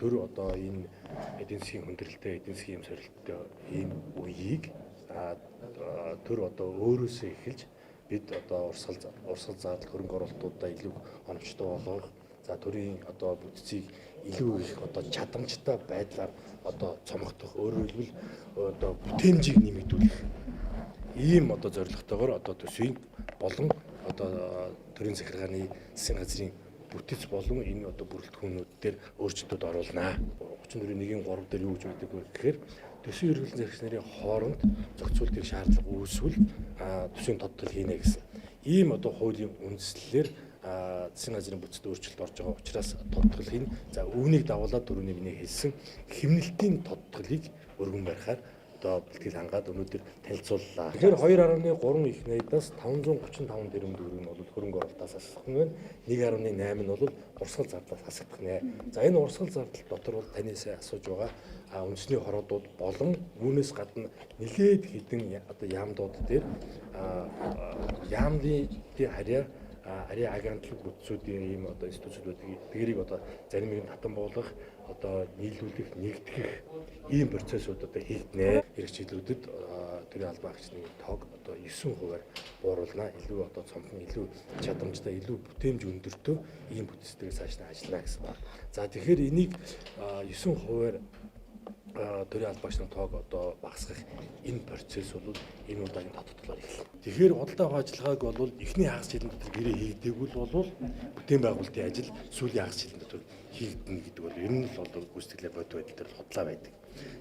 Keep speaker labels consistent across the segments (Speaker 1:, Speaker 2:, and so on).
Speaker 1: Төр одоо энэ эдийн засгийн хүндрэлтэй, эдийн засгийн юм сорилттой ийм үеийг төр одоо өөрөөсөө эхэлж бид одоо урсгал зардал, хөрөнгө оруулалтуудаа илүү оновчтой болгох, за төрийн одоо бүтцийг илүү их одоо чадамжтай байдлаар одоо цомогдох, өөрөөр хэлбэл одоо бүтээмжийг нэмэгдүүлэх ийм одоо зорилготойгоор одоо төсвийн болон одоо төрийн захиргааны засгийн газрын бүтэц болон энэ одоо бүрэлдэхүүнүүд дээр өөрчлөлтүүд оруулнаа. 34-ийн 1-3 дээр юу гэж байдаг вэ гэхээр төсвийн ерөнхийлөгч захирагч нарын хооронд зохицуултын шаардлага үүсвэл төсвийн тодтол хийнэ гэсэн. Ийм одоо хуулийн үндслэлээр засгийн газрын бүтцэд өөрчлөлт орж байгаа учраас тодтол хийнэ. За, үүнийг дагуулад түрүүний миний хэлсэн хэмнэлтийн тодтолыг өргөн барихаар одоо бэлтгэл хангаад өнөөдөр танилцууллаа. Тэгэхээр 2.3 их найдаас 535 тэрбум төгрөг нь бол хөрөнгө оруулалтаас хасагдах нь байна. 1.8 нь бол урсгал зардлаас хасагдах нэ. За, энэ урсгал зардал дотор бол таны сайн асууж байгаа үндэсний хороодууд болон үүнээс гадна нэлээд хэдэн одоо яамдууд дээр яамны харьяа харьяа агентлаг бүтцүүдийн ийм одоо институтууд тэрийг одоо зарим нэг нь татан буулгах, одоо нийлүүлэх, нэгтгэх ийм процессууд одоо хийгднэ. Ирэх жилүүдэд төрийн албан хаагчны тоог одоо 9%-аар бууруулна. Илүү одоо цомхон, илүү чадамжтай, илүү бүтээмж өндөртөө ийм бүтцтэйгээ цааш нь ажиллана гэсэн байна. За, тэгэхээр энийг 9%-аар төрийн албан хаагчны тоог одоо багасгах энэ процесс бол энэ удаагийн тодтолоор эхэлнэ. Тэгэхээр худалдаа авах ажиллагааг бол эхний хагас жилийн дотор гэрээ хийгдээгүй л бол бүтээн байгуулалтын ажил сүүлийн хагас жилийн дотор хийгдэнэ гэдэг бол ер нь л бол гүйцэтгэлээ бодит байдал дээр худлаа байдаг.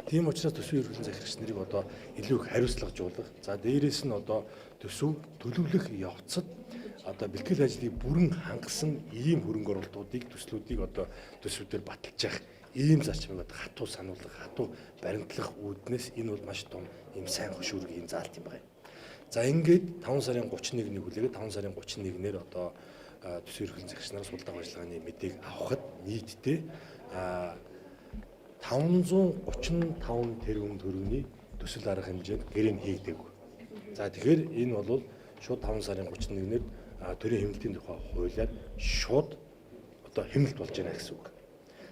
Speaker 1: Тийм учраас төсвийн ерөнхийлөгч захирагч нарыг одоо илүү их хариуцлагажуулах. За, дээрээс нь одоо төсөв төлөвлөх явцад одоо бэлтгэл ажлыг бүрэн хангасан ийм хөрөнгө оруулалтуудыг, төслүүдийг одоо төсвүүдээр баталж явах ийм зарчмыг одоо хатуу сануулах, хатуу баримтлах үүднээс энэ бол маш том ийм сайн хөшүүрэг, ийм заалт юм байна. За, ингээд 5 сарын 31-ний хүлээгээд 5 сарын 31-нэр одоо төсвийн ерөнхийлөгч захирагч нараас судалгаа ажиллагааны мэдээг авахад нийтдээ 535 тэрбум төгрөгийн төсөл арга хэмжээнд гэрээ нь хийгдээгүй. За, тэгэхээр энэ бол шууд 5 сарын 31-нэр төрийн хэмнэлтийн тухай хуулиар шууд одоо хэмнэлт болж байна гэсэн үг.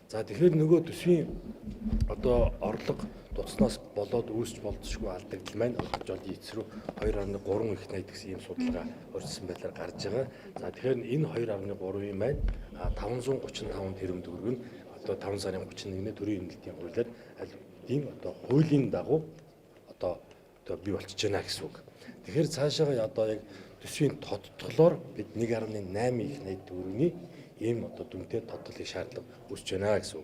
Speaker 1: За, тэгэхээр нөгөө төсвийн одоо орлого дутснаас болоод үүсч болзошгүй алдагдал маань одоо жол рүү 2.3 их найд гэсэн ийм судалгаа урьдчилсан байдлаар гарч байгаа. За, тэгэхээр энэ 2.3-ын маань 535 тэрбум төгрөг нь одоо 5 сарын 31-ний төрийн хэмнэлтийн хуулиар аль хэдийн одоо хуулийн дагуу одоо бий болчихж байна гэсэн үг. Тэгэхээр цаашаа одоо яг төсвийн тодтголоор бид 1.8 их найд төгрөгийн ийм одоо дүнтэй тодтолыг шаардлага үүсэж байна гэсэн үг.